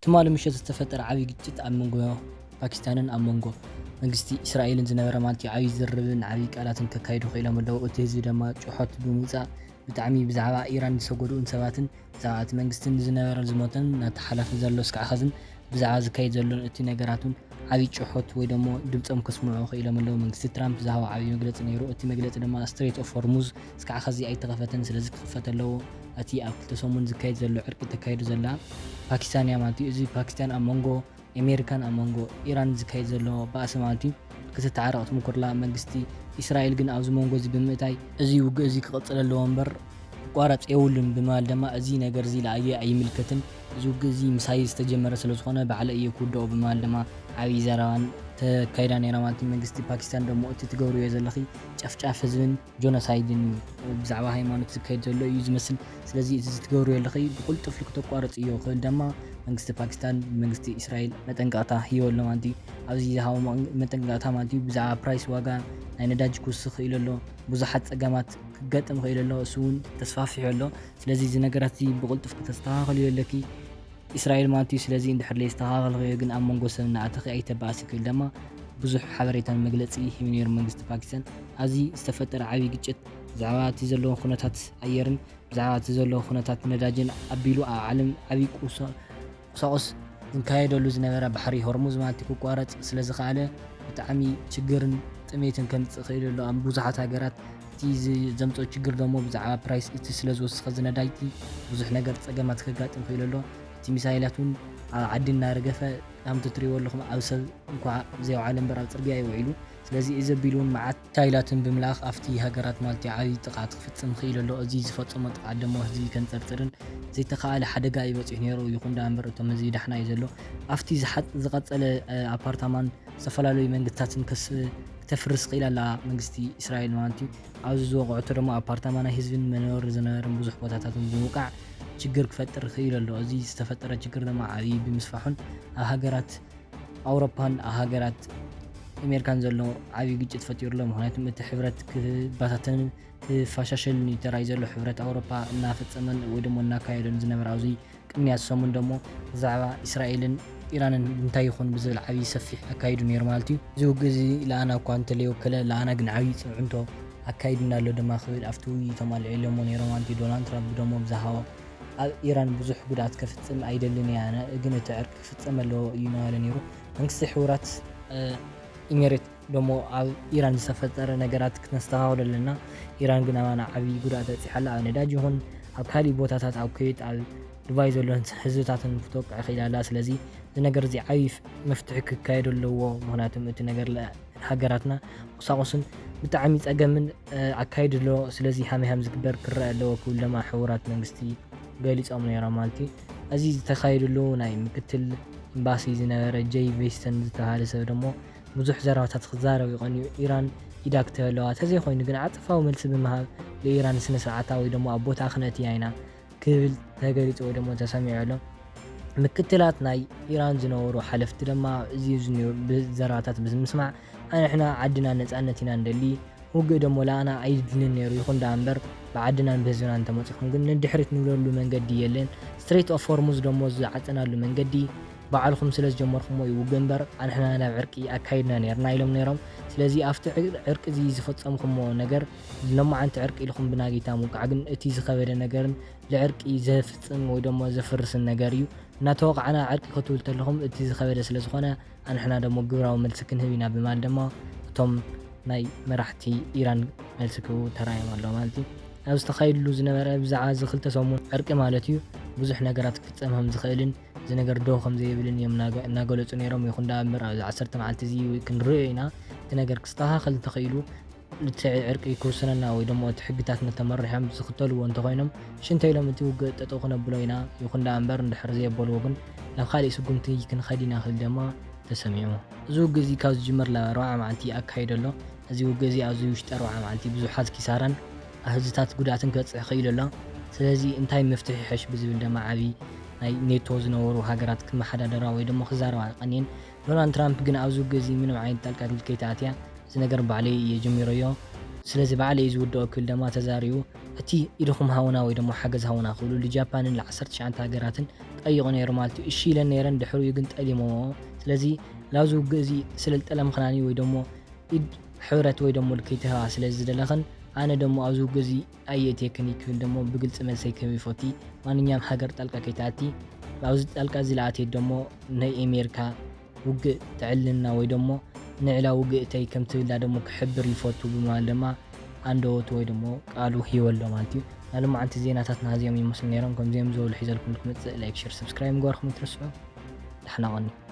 ትማሊ ምሸት ዝተፈጠረ ዓብዪ ግጭት ኣብ መንጎ ፓኪስታንን ኣብ መንጎ መንግስቲ እስራኤልን ዝነበረ ማለት እዩ፣ ዓብዪ ዝርርብን ዓብዪ ቃላትን ከካይዱ ክኢሎም ኣለዉ። እቲ ህዝቢ ድማ ጭሖት ብምውፃእ ብጣዕሚ ብዛዕባ ኢራን ዝሰጎድኡን ሰባትን ብዛዕባ እቲ መንግስትን ዝነበረ ዝሞተን ናተሓላፈ ዘሎ ስካዕ ኸዝን ብዛዕባ ዝካየድ ዘሎን እቲ ነገራቱን ዓብዪ ጭሖት ወይ ደሞ ድምፆም ከስምዑ ክኢሎም ኣለዉ። መንግስቲ ትራምፕ ዝሃቦ ዓብዪ መግለፂ ነይሩ። እቲ መግለፂ ድማ ስትሬት ኦፍ ሆርሙዝ ስካዕ ኸዚ ኣይተኸፈተን፣ ስለዚ ክኽፈት ኣለዎ። እቲ ኣብ ክልተ ሰሙን ዝካየድ ዘሎ ዕርቂ ተካይዱ ዘላ ፓኪስታን እያ ማለት እዩ። እዚ ፓኪስታን ኣብ መንጎ ኣሜሪካን ኣብ መንጎ ኢራን ዝካየድ ዘሎ ባእሲ ማለት እዩ ክትተዓረቕ ትምኩርላ። መንግስቲ እስራኤል ግን ኣብዚ መንጎ እዚ ብምእታይ እዚ ውግእ እዚ ክቕፅል ኣለዎ እምበር ክቋረፅ የብሉን ብምባል ድማ እዚ ነገር እዚ ለኣየ ኣይምልከትን፣ እዚ ውግእ እዚ ምሳይ ዝተጀመረ ስለ ዝኾነ ባዕለ እየ ክውደኦ ብምባል ድማ ዓብዪ ዘረባን ተካይዳ ነይራ ማለት እዩ። መንግስቲ ፓኪስታን ደሞ እቲ ትገብርዮ ዘለኺ ጨፍጫፍ ህዝብን ጆኖሳይድን እዩ፣ ብዛዕባ ሃይማኖት ዝካየድ ዘሎ እዩ ዝመስል። ስለዚ እቲ ዝትገብርዮ ኣለኺ ብቁልጡፍ ክተቋርፅዮ ክብል ድማ መንግስቲ ፓኪስታን መንግስቲ እስራኤል መጠንቀቕታ ሂቡ ኣሎ ማለት እዩ። ኣብዚ ዝሃቦ መጠንቀቕታ ማለት እዩ ብዛዕባ ፕራይስ ዋጋ ናይ ነዳጅ ክውስኽ ክኢሉ ኣሎ፣ ብዙሓት ፀገማት ክገጥም ክኢሉ ኣሎ፣ እሱ እውን ተስፋፊሑ ኣሎ። ስለዚ እዚ ነገራት እዚ ብቁልጡፍ ክተስተኻኸልዮ ኣለኪ እስራኤል ማለት እዩ። ስለዚ እንድሕር ለይስተኻኸልክዮ ግን ኣብ መንጎ ሰብ እናኣተኺ ኣይተባእሲ ክብል ድማ ብዙሕ ሓበሬታን መግለፂ ሂቡ ነይሩ መንግስቲ ፓኪስታን። ኣብዚ ዝተፈጠረ ዓብዪ ግጭት ብዛዕባ እቲ ዘለዎ ኩነታት ኣየርን ብዛዕባ እቲ ዘሎ ኩነታት ነዳጅን ኣቢሉ ኣብ ዓለም ዓብዪ ቁሳ- ቁሳቁስ ዝካየደሉ ዝነበረ ባሕሪ ሆርሙዝ ማለት ክቋረፅ ስለ ዝኸኣለ ብጣዕሚ ችግርን ጥሜትን ከምፅእ ክእል ኣሎ ኣብ ብዙሓት ሃገራት። እቲ ዝ- ዘምፅኦ ችግር ደሞ ብዛዕባ ፕራይስ እቲ ስለ ዝወስኸ ዝነዳጅ እቲ ብዙሕ ነገር ፀገማት ከጋጥም ክእል ኣሎ። እቲ ሚሳይላት እውን ኣብ ዓዲ እናረገፈ ከምቲ ትሪእዎ ኣለኹም ኣብ ሰብ እንኳ ዘይውዓለ እምበር ኣብ ፅርግያ ይውዒሉ። ስለዚ እዚ ኣቢሉ እውን መዓት ሚሳይላትን ብምልኣኽ ኣብቲ ሃገራት ማለት እዩ ዓብዪ ጥቕዓት ክፍፅም ክእል ኣሎ። እዚ ዝፈፀሞ ጥቕዓት ደሞ ህዝቢ ከንፀርፅርን ዘይተኻእለ ሓደጋ እዩ በፂሑ ነይሩ። ይኹን ደኣ እምበር እቶም ህዝቢ ዳሕና እዩ ዘሎ። ኣብቲ ዝሓ- ዝቐፀለ እ፣ ኣፓርታማን ዝተፈላለዩ መንግስታትን ከስ ክተፍርስ ክኢላ ኣላ መንግስቲ እስራኤል ማለት እዩ። ኣብዚ ዝወቕዖቶ ደሞ ኣፓርታማ ናይ ህዝብን መንበሪ ዝነበረን ብዙሕ ቦታታትን ብምውቃዕ ችግር ክፈጥር ክኢሉ ኣሎ። እዚ ዝተፈጠረ ችግር ድማ ዓብዪ ብምስፋሑን ኣብ ሃገራት ኣውሮፓን ኣብ ሃገራት ኣሜሪካን ዘሎ ዓብዪ ግጭት ፈጢሩ ኣሎ። ምክንያቱም እቲ ሕብረት ክባታተንን ክፈሻሸልን እዩ ተራእዩ ዘሎ። ሕብረት ኣውሮፓ እናፈፀመን ወይ ደሞ እናካየዶን ዝነበረ ኣብዚ ቅንያት ሰሙን ደሞ ብዛዕባ እስራኤልን ኢራንን እንታይ ይኹን ብዝብል ዓብዪ ሰፊሕ ኣካይዱ ነይሩ ማለት እዩ። እዚ ውግእ እዚ ለኣና እኳ እንተለይወከለ ለኣና ግን ዓብዪ ፅዕንቶ ኣካይዱና ኣሎ ድማ ክብል ኣብቲ ውይይቶም ኣልዒሎሞ ነይሮም ማለት እዩ። ዶናልድ ትራምፕ ደሞ ብዝሃቦ ኣብ ኢራን ብዙሕ ጉድኣት ከፍፅም ኣይደልን እየ ኣነ፣ ግን እቲ ዕርቂ ክፍፀም ኣለዎ እዩ እናበለ ነይሩ። መንግስቲ ሕቡራት እ፣ ኢሜሬት ደሞ ኣብ ኢራን ዝተፈጠረ ነገራት ክነስተኻኽሎ ኣለና። ኢራን ግን ኣባና ዓብዪ ጉድኣት በፂሓ ኣላ። ኣብ ነዳጅ ይኹን ኣብ ካሊእ ቦታታት ኣብ ኩዌት ኣብ ዱባይ ዘሎ ህዝብታትን ክትወቅዕ ክኢላ ኣላ። ስለዚ እዚ ነገር እዚ ዓብዪ መፍትሒ ክካየዱ ኣለዎ። ምክንያቱም እቲ ነገር ለ- ሃገራትና ቁሳቁስን ብጣዕሚ ፀገምን እ፣ ኣካይዱ ኣሎ። ስለዚ ሃመይ ሃም ዝግበር ክረአ ኣለዎ ክብል ድማ ሕቡራት መንግስቲ ገሊፆም ነይሮም ማለት እዩ። እዚ ዝተኻየደሉ ናይ ምክትል ኤምባሲ ዝነበረ ጀይ ቬስተን ዝተባሃለ ሰብ ደሞ ብዙሕ ዘረባታት ክዛረብ ይቐንዩ። ኢራን ኢዳ ክትህብ ኣለዋ፣ ተዘይኮይኑ ግን ዓጸፋዊ መልሲ ብምሃብ ንኢራን ስነ ስርዓታ ወይ ደሞ ኣብ ቦታ ክነእትያ ኢና ክብል ተገሊጹ ወይ ደሞ ተሰሚዑ ኣሎ። ምክትላት ናይ ኢራን ዝነበሩ ሓለፍቲ ድማ እዚ ዝኒ- ብ- ዘረባታት ብምስማዕ ኣንሕና ዓድና ነጻነት ኢና ንደሊ፣ ውግእ ደሞ ለኣና ኣይድልን ነይሩ፣ ይኹን ደኣ እምበር ብዓድናን ብህዝብናን እንተመጺኹም ግን ንድሕሪት ንብለሉ መንገዲ የለን። ስትሬት ኦፍ ሆርሙዝ ደሞ ዝዓጸናሉ መንገዲ ባዕልኹም ስለ ዝጀመርኩሞ እዩ ውግእ እምበር ኣንሕና ናብ ዕርቂ ኣካይድና ነይርና ኢሎም ነይሮም። ስለዚ ኣብቲ ዕር- ዕርቂ እዚ ዝፈጸምኩሞ ነገር ሎማዓንቲ ዕርቂ ኢልኩም ብናጌታ ምውቃዕ ግን እቲ ዝኸበደ ነገርን ልዕርቂ ዘፍጽም ወይ ደሞ ዘፍርስን ነገር እዩ። እናተወቃዕና ዕርቂ ክትብል ተለኹም እቲ ዝኸበደ ስለ ዝኾነ ኣንሕና ደሞ ግብራዊ መልሲ ክንህብ ኢና ብምባል ደሞ እቶም ናይ መራሕቲ ኢራን መልሲ ክህቡ ተራእዮም ኣለዉ ማለት እዩ። ኣብ ዝተኻየድሉ ዝነበረ ብዛዕባ እዚ ክልተ ሰሙን ዕርቂ ማለት እዩ ብዙሕ ነገራት ክፍጸም ከም ዝኽእልን እዚ ነገር ደው ከም ዘይብልን እዮም እናገ- እናገለጹ ነይሮም። ይኹን ደኣ እምበር ኣብዚ ዓሰርተ መዓልቲ እዚ ክንርእዮ ኢና እቲ ነገር ክስተኻኸል እንተኽኢሉ እቲ ዕርቂ ክውስነና ወይ ደሞ እቲ ሕግታት ነተመሪሖም ዝኽተልዎ እንተኾይኖም ሽንተ ኢሎም እቲ ውግእ ጠጠው ክነብሎ ኢና። ይኹን ደኣ እምበር እንድሕር ዘየበልዎ ግን ናብ ካሊእ ስጉምቲ ክንኸድ ኢና ክብል ደማ ተሰሚዑ። እዚ ውግእ እዚ ካብ ዝጅመር ላብ ኣርባዓ መዓልቲ ኣካይዶ ኣሎ። እዚ ውግእ እዚ ኣብዚ ውሽጢ ኣርባዓ መዓልቲ ብዙሓት ኪሳራን ኣብ ህዝብታት ጉድኣትን ክበፅሕ ክኢሉ ኣሎ። ስለዚ እንታይ መፍትሒ ይሕሽ ብዝብል ደማ ዓብዪ ናይ ኔቶ ዝነበሩ ሃገራት ክመሓዳደራ ወይ ደሞ ክዛረባ ቀንየን። ዶናልድ ትራምፕ ግን ኣብዚ ውግእ እዚ ምንም ዓይነት ጣልቃ ከይተኣትያ እዚ ነገር ባዕለይ እየ ጀሚረዮ፣ ስለዚ ባዕለይ እዩ ዝውድኦ ክብል ደማ ተዛሪቡ። እቲ ኢድኹም ሃቡና ወይ ደሞ ሓገዝ ሃቡና ክብሉ ንጃፓንን ለ ዓሰርተ ትሽዓተ ሃገራትን ጠይቑ ነይሩ ማለት እዩ። እሺ ኢለን ነይረን፣ ድሕሪኡ ግን ጠሊመዎ። ስለዚ ላብዚ ውግእ እዚ ስለ ዝጠለምኽናኒ ወይ ደሞ ኢድ ሕብረት ወይ ደሞ ልክይትህባ ስለ ዝደለኽን፣ ኣነ ደሞ ኣብዚ ውግእ እዚ ኣየእትየክን እዩ ክብል ደሞ ብግልፂ መልሰይ ክህብ ይፈቱ። ማንኛውም ሃገር ጣልቃ ከይትኣቲ፣ ኣብዚ ጣልቃ እዚ ለኣትየት ደሞ ናይ ኣሜሪካ ውግእ ተዕልና ወይ ደሞ ንዕላ ውግእተይ ከም ትብላ ደሞ ክሕብር ይፈቱ ብምባል ድማ ኣንደወቱ ወይ ደሞ ቃሉ ሂወሎ ማለት እዩ። ናይ ሎማዓንቲ ዜናታትና እዚኦም ይመስሉ ነይሮም። ከምዚኦም ዝበሉ ሒዘልኩም ክመፅእ ላይክ፣ ሸር፣ ሰብስክራይብ ምግባርኩም ይትረስዑ። ደሕና ቐኒ።